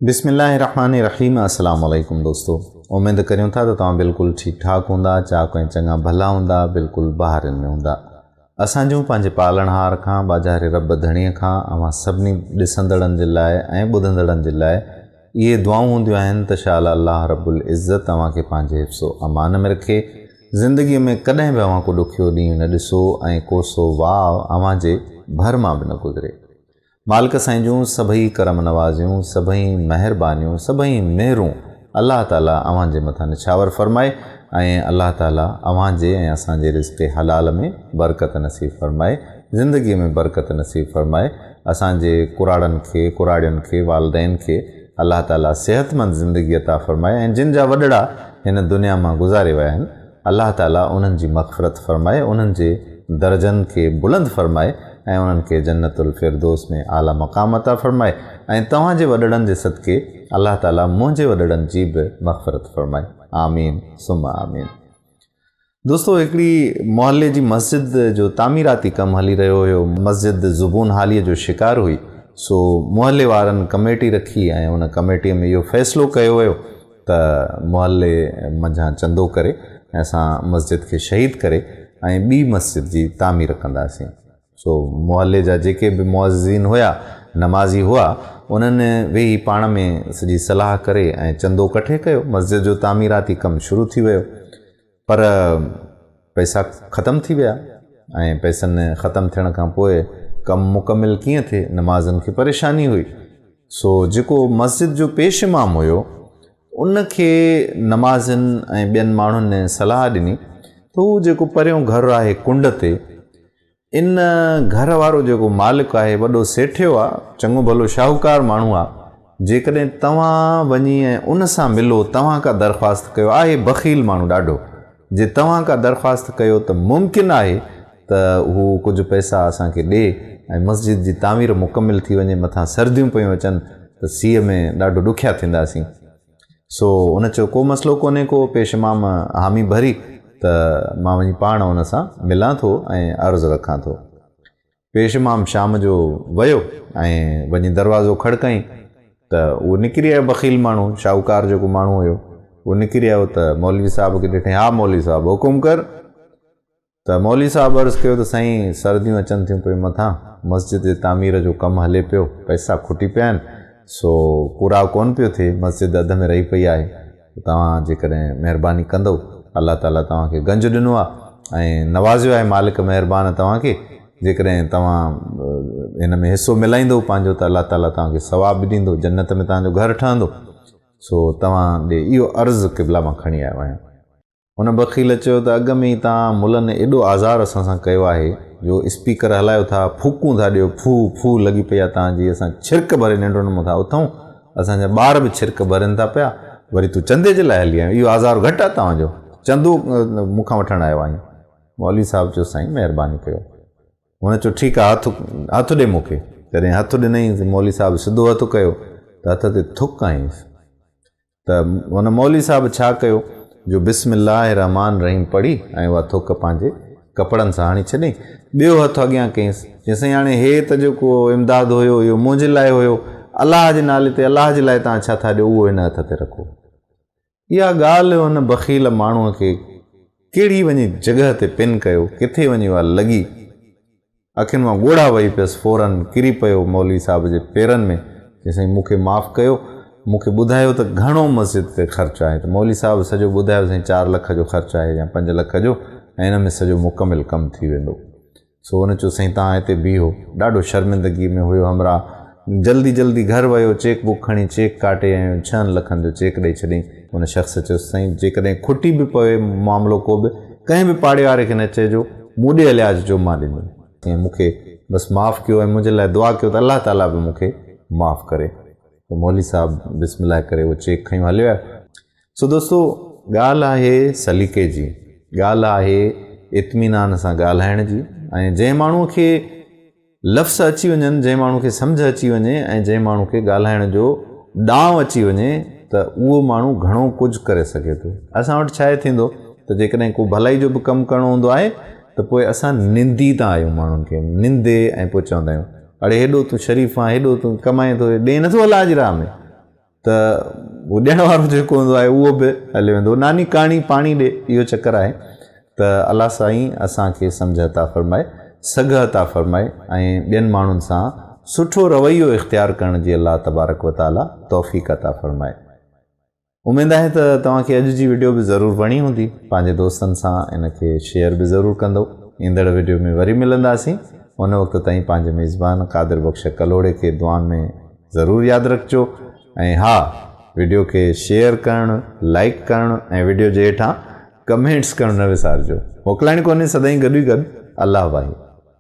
بسم الله الرحمٰن الرحيم السلام عليڪم دوستو اميد ڪريون ٿا ته توهان بلڪل ٺيڪ ٺاڪ هوندا چاڪ ۽ چڱا ڀلا هوندا بلڪل بهارين ۾ هوندا اسان جون پنهنجي پالڻهار کان ٻاجهاري رب ڌڻيء کان اوهان سڀني ڏسندڙن جي لاء ۽ ٻڌندڙن جي لاء اهي دعائون هونديون آهن ته شال الله رب العزت اوهان کي پنهنجي حفظ و امان ۾ رکي زندگيء ۾ ڪڏهن به اوهان ڪو ڏکيو ڏينهن نه ڏسو ۽ ڪوسو واء اوهان جي ڀر مان به نه گذري. مالڪ سائين جون سڀئي ڪرم نوازيون، سڀئي مهربانيون، سڀئي مهرون الله تعالي اوهان جي مٿان نڇاور فرمائي ۽ الله تعالي اوهان جي ۽ اسان جي رزق حلال ۾ برڪت نصيب فرمائي، زندگي ۾ برڪت نصيب فرمائي، اسان جي ڪراڙن کي، ڪراڙين کي، والدين کي الله تعالي صحتمند زندگي عطا فرمائي ۽ جن جا وڏڙا هن دنيا مان گذاري ويا آهن الله تعالي انهن جي مغفرت فرمائي انهن جي درجن کي بلند فرمائي ۽ انهن کي جنت الفردوس ۾ اعليٰ مقام عطا فرمائي ۽ توهان جي وڏڙن جي صدقي الله تعالي منهنجي وڏڙن جي به مغفرت فرمائي آمين ثم آمين. دوستو هڪڙي محلي جي مسجد جو تعميراتي ڪم هلي رهيو هيو مسجد زبون حاليء جو شڪار هئي سو محلي وارن ڪميٽي رکي ۽ ان ڪميٽيء ۾ اهو فيصلو ڪيو ويو ته محلي منجهان چندو ڪري ۽ اسان مسجد کي شهيد ڪري ۽ ٻي مسجد جي تعمير ڪنداسين. سو محلي جا جيڪي به معززين هيا، نمازي هئا، انهن ويهي پاڻ ۾ سڄي صلاح ڪري ۽ چندو ڪٺي ڪيو. مسجد جو تعميراتي ڪم شروع ٿي ويو. پر پئسا ختم ٿي ويا ۽ پئسن ختم ٿيڻ کان پوء ڪم مڪمل ڪيئن ٿئي، نمازين کي پريشاني هئي. سو جيڪو مسجد جو پيش امام هيو، ان کي نمازين ۽ ٻين ماڻهن صلاح ڏني ته هو جيڪو پريون گهر آهي ڪنڊ تي، ان گهر وارو جيڪو مالڪ آهي، وڏو سيٺيو آ، چڱو ڀلو شاهوڪار ماڻهو آ، جيڪڏهن توهان وڃي ۽ ان سان ملو، توهان ڪا درخواست ڪيو، آهي بخيل ماڻهو ڏاڍو، جي توهان ڪا درخواست ڪيو ته ممڪن آهي ته هو ڪجهه پئسا اسان کي ڏي ۽ مسجد جي تعمير مڪمل ٿي وڃي، مٿان سرديون پيون اچن ته سيء ۾ ڏاڍو ڏکيا ٿينداسين. سو هن چيو ڪو مسئلو ڪونهي ڪو، پيش امام حامي ڀري ته مان وڃي پاڻ ان سان ملان ٿو ۽ عرض رکان ٿو. پيش امام شام جو ويو ۽ وڃي دروازو کڙڪائين ته اهو نڪري آيو بخيل ماڻهو، شاهوڪار جيڪو ماڻهو هيو اهو نڪري آيو ته مولوي صاحب کي ڏٺائين ها مولوي صاحب حڪم ڪر. ته مولوي صاحب عرض ڪيو ته سائين سرديون اچن ٿيون پيون مٿان مسجد جي تعمير جو ڪم هلي پيو پئسا کٽي پيا آهن سو پورائو ڪونه پيو ٿئي مسجد اڌ ۾ رهي پئي آهي ته توهان جيڪڏهن مهرباني ڪندؤ الله تعالي توهان کي گنج ڏنو آهي ۽ نوازيو آهي مالڪ مهربان توهان کي جيڪڏهن توهان هن ۾ حصو ملائيندؤ پنهنجو ته الله تعالي توهان کي ثواب به ڏيندو جنت ۾ توهان جو گهر ٺهندو سو توهان ڏي اهو عرض قبلا مان کڻي آيو آهيان. هن بخيل چيو ته اڳ ۾ ئي توهان ملن ايڏو آزار اسان سان ڪيو آهي جو اسپيڪر هلايو ٿا، ڦوڪون ٿا ڏيو، ڦو ڦو لڳي پئي آهي توهان جي، اسان ڇرڪ ڀري ننڊن مان ٿا اٿون، اسان جا ٻار به ڇرڪ ڀرين ٿا پيا، وري تون چندي جي لاء هلي آيو، اهو آزار گهٽ آهي توهان جو، چندو مون کان وٺڻ آيو آهين. مولوي صاحب چيو سائين مهرباني ڪيو. هن چيو ٺيڪ آهي هٿ هٿ ڏي مون کي. جڏهن هٿ ڏنائينس مولوي صاحب سڌو هٿ ڪيو ته هٿ تي ٿڪ آيس. ته هن مولوي صاحب ڇا ڪيو جو بسم الله الرحمٰن الرحيم پڙهي ۽ اها ٿڪ پنهنجي ڪپڙن سان هڻي ڇڏيائين. ٻيو هٿ اڳيان ڪيائينس. چيائين سائين هاڻي هي ته جيڪو امداد هيو اهو منهنجي لاء هيو. الله جي نالي تي الله جي لاء توهان ڇا ٿا ڏيو اهو هن هٿ تي رکو. اها ڳالهه هن بخيل ماڻهوء کي ڪهڙي وڃي جڳهه تي پن ڪيو، ڪٿي وڃي اها لڳي. اکين مان ڳوڙها وهي پيس، فوراً ڪري پيو مولوي صاحب جي پيرن ۾، چيائين سائين مون کي معاف ڪيو، مون کي ٻڌايو ته گهڻو مسجد تي خرچ آهي ته مولوي صاحب سڄو ٻڌايو سائين چار لک جو خرچ آهي يا پنج لک جو ۽ ان ۾ سڄو مڪمل ڪم ٿي ويندو. سو هن چيو سائين توهان هتي بيهو. ڏاڍو شرمندگي ۾ هيو همراهه. جلدي جلدي گهر ويو، چيڪ بڪ کڻي چيڪ ڪاٽي ۽ ڇهن لکن جو چيڪ ڏئي ڇڏيائين. ان شخص چيس سائين جيڪڏهن کٽي به پوي معاملو ڪو به ڪنهن به پاڙي واري کي نه چئجو، مون ڏي هليا اچجو مان ڏيندم. سائين مون کي بس معاف ڪيو ۽ منهنجي لاء دعا ڪيو ته الله تعاليٰ به مون کي معاف ڪري. ته مولوي صاحب بسم الله ڪري اهو چيڪ کنيو هليو آيو. سو دوستو ڳالهه آهي سليقي جي، ڳالهه آهي اطمينان سان ڳالهائڻ جي ۽ جنهن ماڻهوء کي لفظ اچي وڃن، جنهن ماڻهو کي سمجهه اچي وڃي ۽ جنهن ماڻهو کي ڳالهائڻ جو ڏانء اچي وڃي ته اهو ماڻهو گهڻو ڪجهه ڪري سگهي ٿو. اسان وٽ ڇا ٿيندو ته جيڪڏهن ڪو ڀلائي جو به ڪم ڪرڻو هوندو آهي ته پوء اسان نندي ٿا آهيون ماڻهن کي نندي ۽ پوء چوندا آهيون اڙي هيڏو تون شريف آهين هيڏو تون ڪمائين ٿو ڏئين نٿو الله جي راهه ۾. ته هو ڏيڻ وارو جيڪو هوندو آهي اهو به هليو ويندو ناني ڪاڻي پاڻي ڏي اهو چڪر آهي ته الله سائين اسان کي سمجهه عطا فرمائي سگهه عطا فرمائي ۽ ٻين ماڻهن سان سٺو رويو اختيار ڪرڻ جي الله تبارڪ وتعالي توفيق عطا فرمائي. اميد آهي ته توهان کي اڄ جي وڊيو به ضرور وڻي هوندي. پنهنجي دوستن سان ان کي شيئر به ضرور ڪندو. ايندڙ وڊيو ۾ وري ملنداسين. ان وقت تائين پنهنجي ميزبان قادر بخش ڪلهوڙي کي دعائن ۾ ضرور ياد رکجو ۽ ها وڊيو کي شيئر ڪرڻ، لائيڪ ڪرڻ ۽ وڊيو جي هيٺان ڪمينٽس ڪرڻ نه وسارجو. موڪلائڻ ڪونهي سدائين گڏ ئي گڏ. الله واهي.